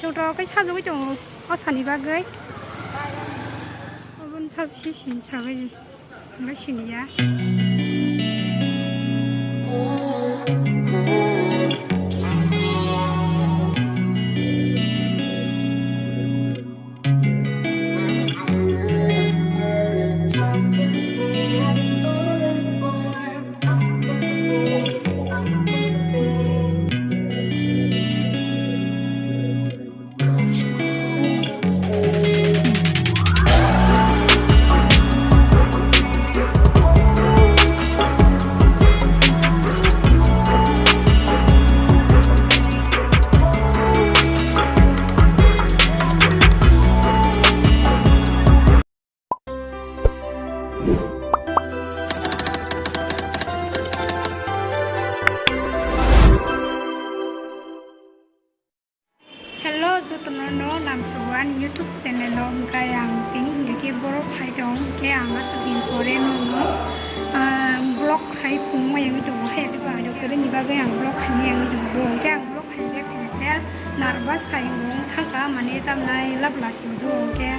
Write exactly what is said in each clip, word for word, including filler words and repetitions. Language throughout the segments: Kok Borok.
Auto khe sajagwi tongo o sani bagwi. Oboni sal sisini sagwi. Omo siniya. Hello, jotono no lamsogwi ani YouTube channel o hwnkhe ang tini hwnkhe khe borok phai tong hwnkhe ang aswk din pore nono, ah, vlog khai phunukma yangwi tongo hai, kwrwini bagwi ang vlog khaina yangwi tongo hwnkhe ang vlog khaide khaide nervous khai wng thangkha, mane tamnai lab lasi wngkhe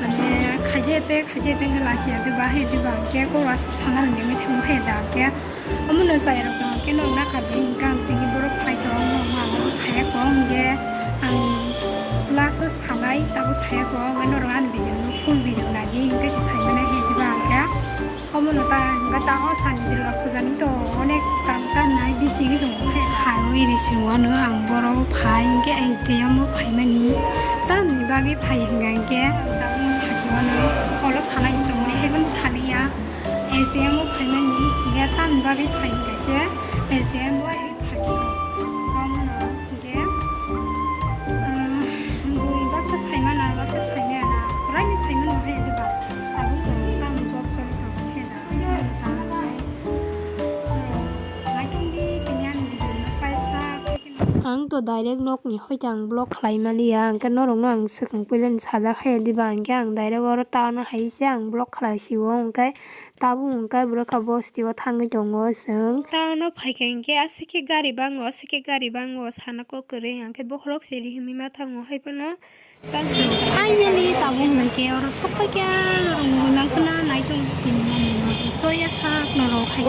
mane khaijete khaijete hwnkhe lasi ya diba hai diba hwnkhe kok aswk sana hwnwi thango hai da hwnkhe. Omono chayarok no khe nok nakha de hwnkhe ang tini borok phai tong, nok ma ang saya kong hwnkhe ang last o sanai tabuk saya kong hwnkhe norok ani video no full video nai di hwnkhe se sai mani hai diba hwnkhe. Omono ta hwnkhe ta o sani Durga puja ni to onek tan tan nai bising tong hai ri sing wano ang borok phai hwnkhe S D M o phai mani tamni bagwi phai hwnkhe ang tabuk sasi wano olo sanai tongmani hai bono saliya. S D M o phaimani hingke tamni bagwi phai hingka khe S D M o ai phaikhe omono hingke, ah, bui baksa saimano, baksa saimaya na, kwraini saimano hai diba, tabuk tamo job choli tongkhe da. Naitongdi tini ani video no kaisa. Ang to direct nokni hoite ang vlog khlai maliya, hingke norokno ang swkang puilani sajak hai diba, hingke ang direct oro town o hai se ang vlog khlai sio, hingke tabuk hingke bwrwkha bosti o thangwi tongo chwng. Town o phaikha hingke aswk khe gari bango, aswk khe gari bango, sana kok kwrwi, hingke bokhorok se rihimwi ma thango, hai phano. Finally, tabuk hwnkhe oro sokphaikha, norok nangkhwna naitong tini ani soya sak norok hai.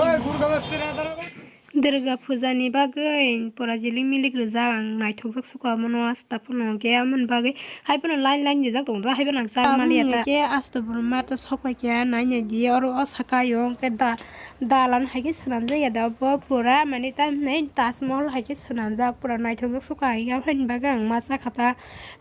Durga puja ni bagwi pura jilik milik rijak, ang naithokjak sukha omono asta phano hwnkhe, amoni bagwi hai phano line line rijak tongo, hai phano ang chak maliya ta. Tabuk hwnkhe asta bwrwma to sokphaikha, naina di oro o saka o hwnkhe da, dalan hai khe swnamjak ya da, bo pura mane tamhinai Taj Mahal hai khe swnamjak, pura naithokjak sukha, haini bagwi ang ma chakha ta.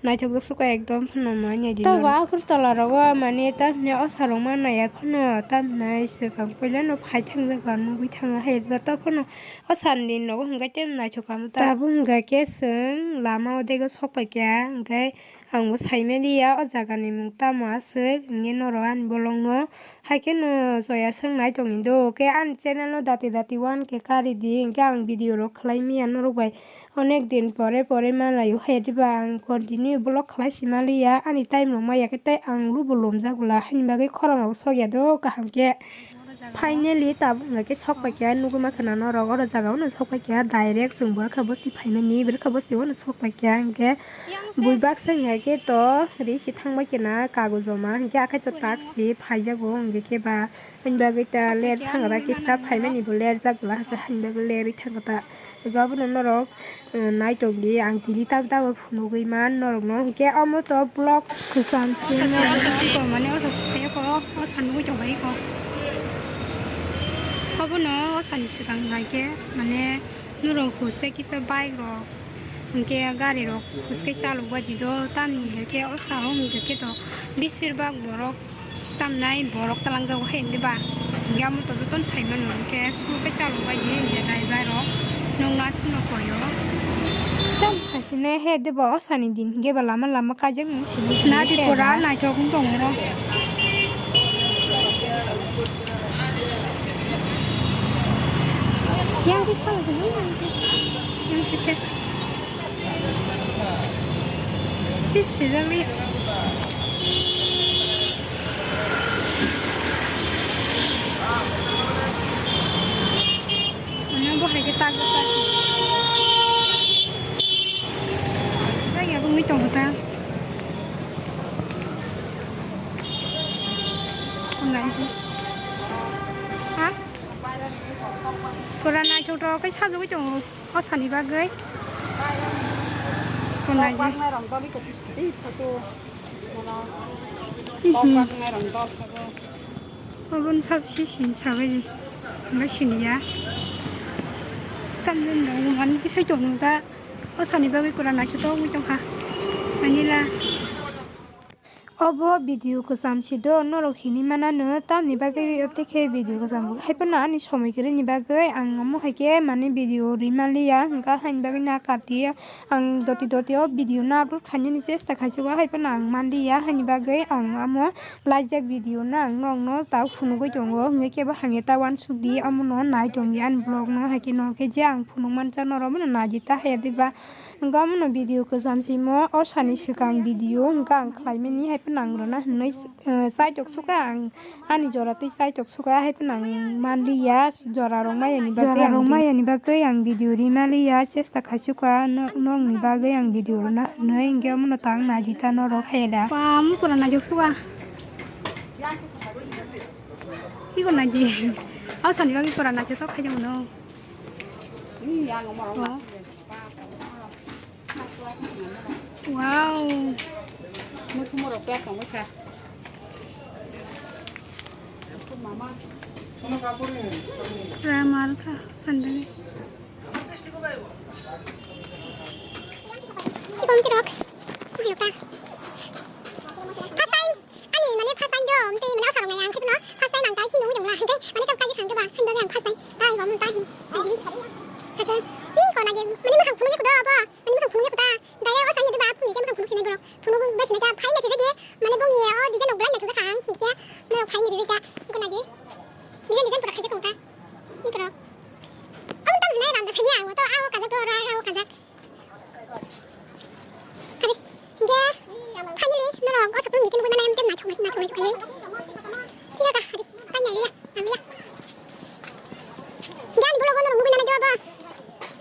Naithokjak sukha ekdom phano manya di. Tabuk Agartala rogo mane tamhinai osa rok ma naiya phano tamhinai swkang puila no phai thangjago nugwi thango hai ba to phano osa ni nogo hwnkhe tei naithok kha ta. Tabuk hwnkha khe chwng lama o dego sok paikha hwnkhe ang bo saimaliya o jaga ni mung tamo aswk hwnkhe norok ani bolong no. Hai khe no joya swngnai tongwi do, khe ani channel no dati dati one K kari di, hinkhe ang video rok khlai manya norok bai onek din pore pore malaio, hai diba ang continue vlog khlai si maliya, ani time rok maya khe tei ang lubu lomjak bwla, haini bagwi khorang rok sok ya do kaham khe. Finally tabuk hwnkhe sok pai khe nugwi ma khwna norok oro jaga o no sok pai khe direct chwng bwrwkha bosti phaimani, bwrwkha bosti o no sok pai khe hinkhe. Bui baksa hwnkhe to ri si thangbai khe na kago joma hwnkhe akhai to taksi phaijago hwnkhe khe ba ani bagwi ta ler thangkha ta kisa phaimani bo lerjak bwla hwnkhe haini bagwi lerwi thangkha ta. Hwnkhe abono norok, eh, naitokdi ang tini tam tamo phunugwi man norokno hwnkhe omo to vlog kwcham se mane o sa nugwi tongbai kho. Abono o sani swkang hwnkhe mane norok huske kisa bike rok. Hwnkhe gari rok huske chalok bai di do, tamni hwnkhe o sao hwnkhe to besir bak borok tamnai borok talang jago hai hwnkhe ba. Hwnkhe amo to jotono sai mano hwnkhe suke chalok bai di hwnkhe driver rok nokna sino koyo. Tam saisine he de ba o sani din hwnkhe ba lama lama kaijak nung sini. Nadi pura naithok wng tong oro. Yang di kala yang di. Yang di. Chis, sijak li. Ano bo hai khe tak tak. Jaya bo mui Tongo ta. Nai. Ha? Pura naithok thok khe sajagwi tongo o sani bagwi. Tongnai. Kok baknai rong dol iko twi photo. Kok baknai rong dol sabo. Obo ni sab si sini sabai di. Hwnba sini ya. Tamni nang mani tisai tongo ta. O sani bagwi pura naithotok wngwi tongkha. Manila. Obo video kwcham si do, norok hinwi manano, tamni bagwi tei khe video kwcham bo. Haiphano ani somoi kwrwini bagwi ang omo hai khe mane video rwi manliya, hwnkha haini bagwi na kati ang doti doti o video no upload khainani chesta khaisukha, haiphano ang manliya, haini bagwi ang amo laijak video no ang nokno ta phunugwi tongo, hwnkhe kebo hamya ta uansukdi, omono nai tongdi ani vlog no, hai khe no khe je ang phunuk manjak norok bono naidi ta haya diba. Hwnkhe omono video kwcham simo o sani swkang video hwnkhe ang khlaimani, haiphano ang rwna hwnwi, eh, chaitok sukha ang ani jora tei chaitok sukha, haiphano ang manliya jora rok maya ni bagwi. Jora rok maya ni bagwi ang video rwi manliya chesta khaisukha no-, nokni bagwi ang video rwna hwnwi, hwnkhe omono tang naidi ta norok haya da. Bam pura naijak sukha. Iko naidi. O sani bagwi pura naithotok khaijak mano. Oh. Wow. Muthumorok pek tongwi kha. Ramal kha sandali. Kibom kirok. Ayo ka. First time. Ani mane first time do, mtei mane asarok nai ang khe no first time ang ta sini mujung la hingke mane kap kaji khang ba hingke ang first time ta ibo mung ta hin. Sake. Ih ko na je mane mukhang phunuk ya kuda ba mane mukhang phunuk ya kuda. Daya o sani de ba phunuk ya mukhang phunuk sini borok. Phunuk ba sini ta phai na khe de mane bong ye o design no bulai na khe khang hingke no phai ni de ta ko na je. Design design pura khaje kong ta. Ih ko. Ang tam na ram da sani ang to awo kajak to ra awo kajak. Hingke, finally, norok o sapan meeting nugui mano, em, tem naithok, naithok, naithok, naithok, naithok. Iya kah, hari, tanya, iya, ang iya. Hingke ani vlog o norok nugui nana jawab ba.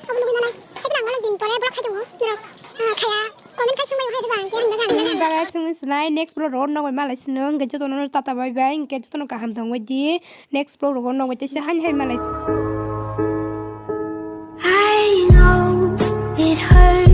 Abo nugui nana. Hai pernah ngolok din pore vlog khai tongo, norok, ah, khaya, comment khai sungbai hai ba, hingke ang daga, ang daga. Daga sung sinai, next vlog ro nogoi malai sino, hingke joto no tata bye bye, hingke joto no kaham tongbai di. Next vlog rogo nogoi teisa haini hai malai. I know it hurts.